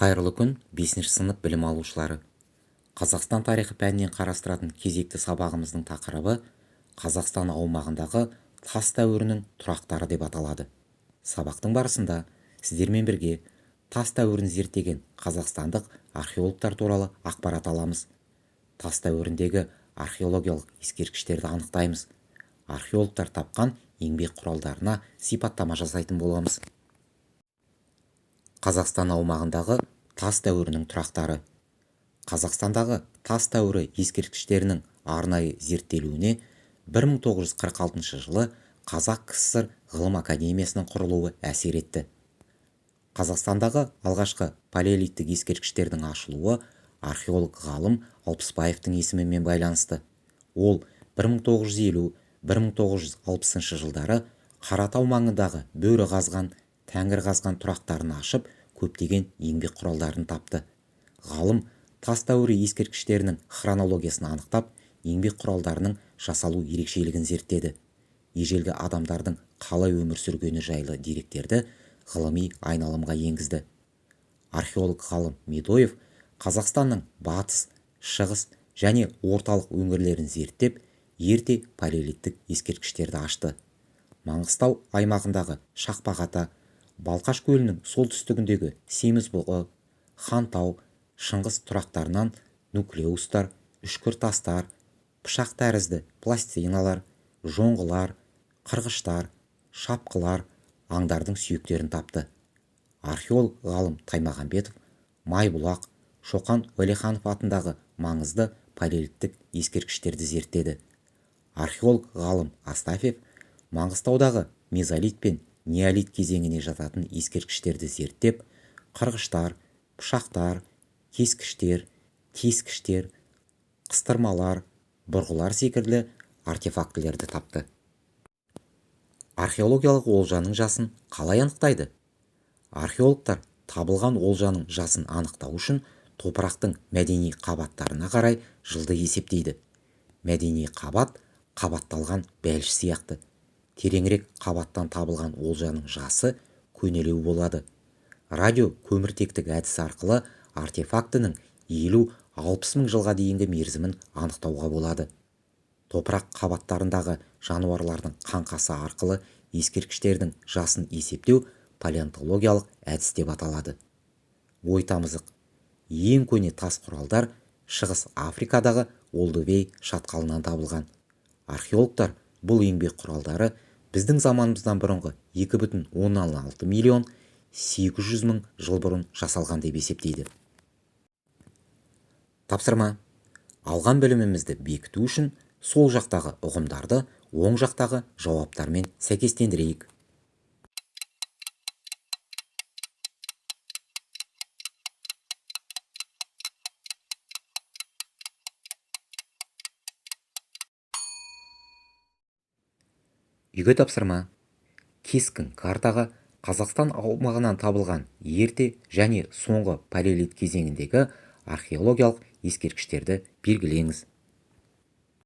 Қайырлы күн, 5 сынып білім алушылары. Қазақстан тарихы пәнінен қарастыратын кезекті сабағымыздың тақырыбы Қазақстан аумағындағы тас дәуірінің тұрақтары деп аталады. Сабақтың барысында сіздермен бірге тас дәуірін зерттеген қазақстандық археологтар туралы ақпарат аламыз. Тас дәуіріндегі археологиялық ескерткіштерді анықтаймыз. Археологтар тапқан еңбек құралдарына сипаттама жасайтын боламыз. Қазақстан аумағындағы тас дәуірінің тұрақтары. Қазақстандағы тас дәуірі ескерткіштерінің арнайы зерттелуіне 1946 жылы Қазақ КССР Ғылым академиясының құрылуы әсер етті. Қазақстандағы алғашқы палеолиттік ескерткіштердің ашылуы археолог ғалым Алпысбаевтың есімімен байланысты. Ол 1950-1960 жылдары Қаратау маңындағы Бөрі қазған, Тәңір қазған тұрақтарын ашып, көптеген еңбек құралдарын тапты. Ғалым тас дәуірі ескерткіштерінің хронологиясын анықтап, еңбек құралдарының жасалу ерекшелігін зерттеді. Ежелгі адамдардың қалай өмір сүргені жайлы деректерді ғылыми айналымға енгізді. Археолог ғалым Медоев Қазақстанның батыс, шығыс және орталық өңірлерін зерттеп, ерте палеолиттік ескерткіштерді ашты. Маңғыстау аймағындағы Шақпақ ата, Балқаш көлінің солтүстігіндегі Семізбұғы, Хантау, Шыңғыс тұрақтарынан нуклеустар, үшкір тастар, пышақ тәрізді пластиналар, жоңғылар, қырғыштар, шапқылар, аңдардың сүйектерін тапты. Археолог ғалым Таймағанбетов Майбұлақ, Шоқан Уәлиханов атындағы маңызды палеолиттік ескерткіштерді зерттеді. Археолог ғалым Астафьев Маңғыстаудағы мезолит пен неолит кезеңіне жататын ескерткіштерді зерттеп, қырғыштар, пышақтар, кескіштер, тескіштер, қыстырмалар, бұрғылар секілді артефактілерді тапты. Археологиялық олжаның жасын қалай анықтайды? Археологтар табылған олжаның жасын анықтау үшін топырақтың мәдени қабаттарына қарай жылды есептейді. Мәдени қабат қабатталған бәліш сияқты. Тереңірек қабаттан табылған олжаның жасы көнелеу болады. Радио көміртектік әдісі арқылы артефактінің 50-60 мың жылға дейінгі мерзімін анықтауға болады. Топырақ қабаттарындағы жануарлардың қаңқасы арқылы ескерткіштердің жасын есептеу палеонтологиялық әдіс деп аталады. Ой тамызық. Ең көне тас құралдар Шығыс Африкадағы Олдувей шатқалынан табылған. Археологтар бұл еңбек құралдары біздің заманымыздан бұрынғы 2,6 миллион 800 мың жыл бұрын жасалған деп есептейді. Тапсырма. Алған білімімізді бекіту үшін сол жақтағы ұғымдарды оң жақтағы жауаптармен сәйкестендірейік. Үйге тапсырма. Кескін картаға Қазақстан аумағынан табылған ерте және соңғы палеолит кезеңіндегі археологиялық ескерткіштерді белгілеңіз.